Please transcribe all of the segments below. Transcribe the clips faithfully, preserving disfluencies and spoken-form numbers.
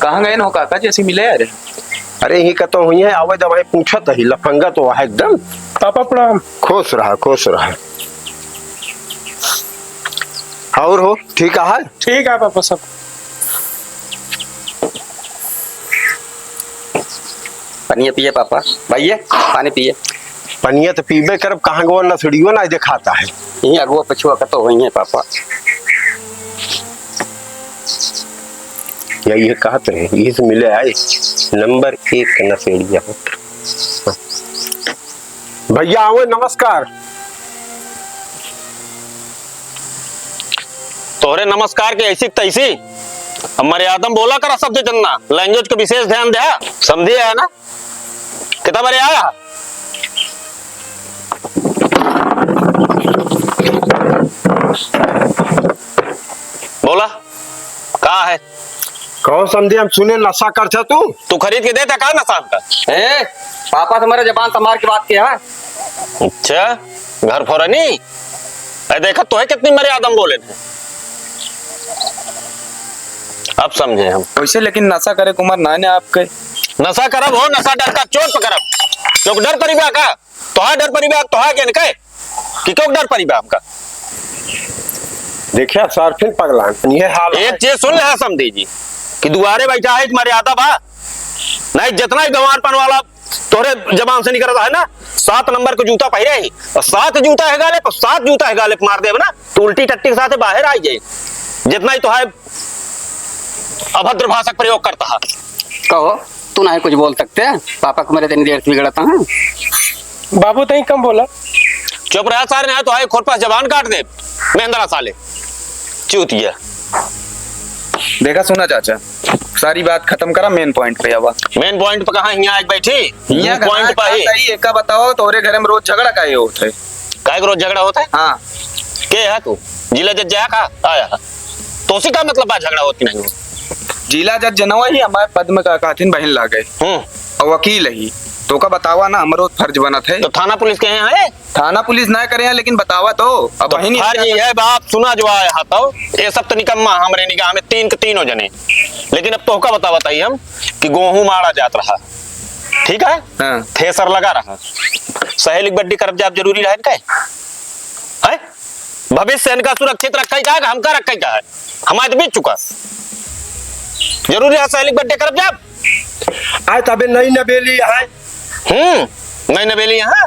कहाँ गए हो काका जी, ऐसे मिले यार? अरे, यही कतो हुई है, आवे जब है, पूछत ही, लफंगा तो है एकदम। पापा प्रणाम। खुश रहा, खुश रहा। और हो, ठीक है? ठीक है पापा सब। पनिया पिए पापा। भैया, पानी पिए। पनिया तो पीबे करब, कहाँ गो नसड़ियो ना देखाता है। यहीं अगुआ पछुआ कतो हुई है पापा। या ये कहत रहे, ये से मिले आए, नंबर एक नशेड़िया हो। भैया आवे, नमस्कार। तोहरे नमस्कार के ऐसी तैसी, अब मर्यादा में बोला करा शब्द चंदना, language का विशेष ध्यान दे, समझे है ना? कितना बार आया? बोला, का है? कौन समझे, हम सुने नशा करता तू? तू खरीद के देता का नशा हमका? ए, पापा से हमारे जबान संभाल के बात किया है। अच्छा, घर फोरनी? अरे देखा तो है कितनी मर्यादा में बोले थे। अब समझे हम। वैसे लेकिन नशा करे के उम्र ना ने आपके। नशा करब हो, नशा डर का चोट पकड़ब। क्यों डर परिबा का? तोहार डर परिबा, तोहार के इनके? कि क्यों डर परिबा हमका? देखिए सर, फिर पगलान, ये हाल एक है। चीज सुन ले समधी जी, कि दुआरे बैठा है, मर्यादा बा, नहीं जितना ही गंवारपन वाला तोहरे जबान से निकलता है ना, सात नंबर के जूता पहिरे ही, और सात जूता है गाले पर, सात जूता है गाले पर मार देब ना, तो उल्टी टट्टी के साथ बाहर आई जाए। जितना ही तो है अभद्र भाषा का प्रयोग करता है। कहो, तू ना कुछ बोल सकते? पापा को मेरे दिन देर से बिगड़ता है। बाबू, तई कम बोला। चुप रहा सारे, ना तो आए खोर पास जबान काट दे, मेहंदरा साले, चूतिया। देखा सुना चाचा, सारी बात खत्म करा, main point पे आवा। Main point पे कहाँ, यहाँ एक बैठी? यहाँ point पे ही। सही, एका बताओ, तोरे घरे में रोज झगड़ा काहे होत है? काहे के रोज झगड़ा होत है? हाँ। के है तू? जिला जज जाया का? आया। तो उसी का मतलब बा झगड़ा होत कि नहीं होत? जिला जज जनवा ही हमारे पद्म का कहथिन बहिन लागे। हम्म। और वकील ही। तो का बतावा ना, हमरो फर्ज बनत है। तो थाना पुलिस के यहाँ है? थाना पुलिस ना करे हैं, लेकिन बतावा तो। अब तो बहिन फर्ज ये है बाप, सुना जो आया है तो, ये सब तो निकम्मा हमरे निगाह में तीन के तीनों जने। लेकिन अब तोहका बता बताई हम कि गोहूं माड़ा जात रहा, ठीक है? हाँ। थ्रेसर लगा रहा, सहेली बड्डी करब जाब जरूरी रहे इनका? है? भविष्य इनका सुरक्षित रखे का है, हमका रखे का है? हमारे तो बीत चुका। जरूरी है सहेली बड्डे करब जाब? आए तबे नई नबेली है। हम्म, नई नबेली यहाँ।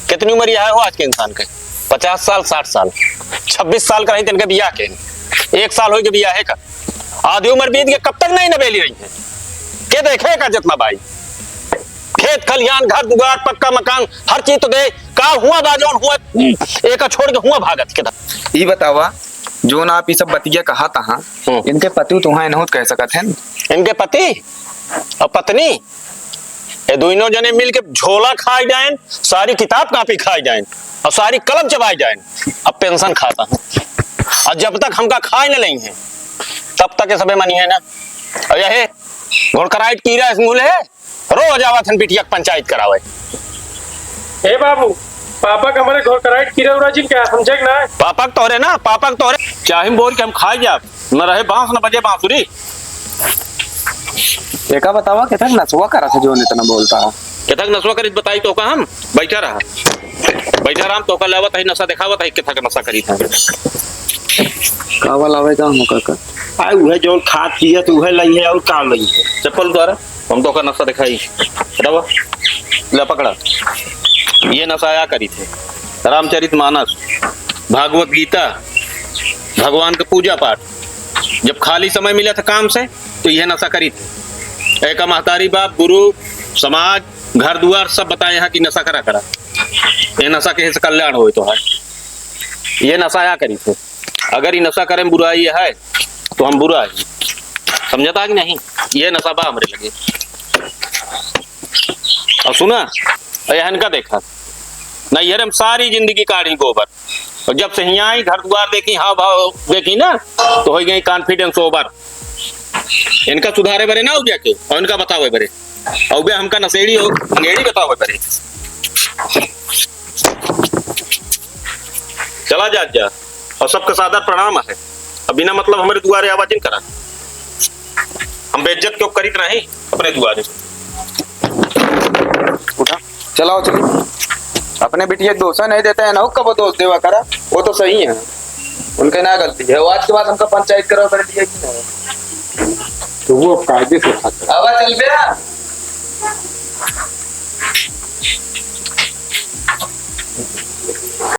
कितनी उम्र यहाँ हो आज के इंसान के? पचास साल, साठ साल, छब्बीस साल का रही तो इनके बियाह के, एक साल हो गए बियाह का, आधी उम्र बीत गई, कब तक नई नबेली रही है? के देखे का जितना भाई, खेत खलिहान, घर दुआर, पक्का मकान, हर चीज तो दे, का हुआ बा जौन हुआ, एका छोड़ के हुआ भागत के। ई बतावा, जौन आप ई सब बतिया कहा तहा, हम्म। इनके पति तो वहाँ इनहुत कह सकत हैं। इनके पति और पत्नी ये दोनों जने मिल के झोला खाए जाएन, सारी किताब कापी खाए जाएन और सारी कलम चबाए जाएन। अब पेंशन खाता हूँ और जब तक हमका खाए न लें हैं तब तक ये सबे मनी है ना। और यह घोड़कराइट कीड़ा स्कूल है, रोज आवत हन बिटिया के पंचायत करावे। ए बाबू, पापा के हमरे घोड़कराइट कीड़ा उड़ा जिन क्या समझे कि ना? पापा के तोरे ना, पापा के तोरे। चाहे बोल के हम खाए जाब। न रहे बांस, न बजे बांसुरी। एका बतावा, केथक नसवा करत है, जौन इतना बोलता है? केथक नसवा करित बताई तो का हम? बैठा रहा, बैठा रहा, हम तोका लावत है, नसा देखावत है, केथक नसा करित है। का वाला आवे का हम काका? आ, उहे जौन खात पियत, उहे लई है, और का लई है? चप्पल उतारा, हम तोका नसा देखाई। हटावा, ले पकड़ा। ये नसा आया करित है। रामचरित मानस, भागवत गीता, भगवान का पूजा पाठ, जब खाली समय मिला था काम से, तो यह नशा करी थे। एका महतारी बाप, गुरु, समाज, घर दुआर सब बताए हैं कि नशा करा करा, ये नशा के से कल्याण होए तो है। ये नशा या करी थे। अगर ये नशा करें बुराई है, तो हम बुरा है, समझता है कि नहीं? ये नशा बा हमरे लगे। और सुना, यहन का देखा, नैहर में सारी जिंदगी काढ़ी गोबर, और जब से हियाँ आई, घर दुआर देखी, हाव भाव देखी ना, तो हो गई confidence over। इनका सुधारे बरे ना हो गया के, और इनका बतावे बरे, और बे हमका नशेड़ी हो, अंगेड़ी बतावे बरे। चला जा, जा, और सबका सादर प्रणाम है। अब बिना मतलब हमरे दुआरे आवा जिन करा। हम बेइज्जत क्यों करित नहीं अपने दुआरे? उठा, चलाओ, चलिए। अपने बिटिया के दोषा नहीं देता है ना, कब दोष देवा करा, वो तो सही है, उनके ना गलती है। वो आज के बाद हमका पंचायत करो कर दिया कि नहीं? तो वो अब कायदे से खा आवा, चल बे।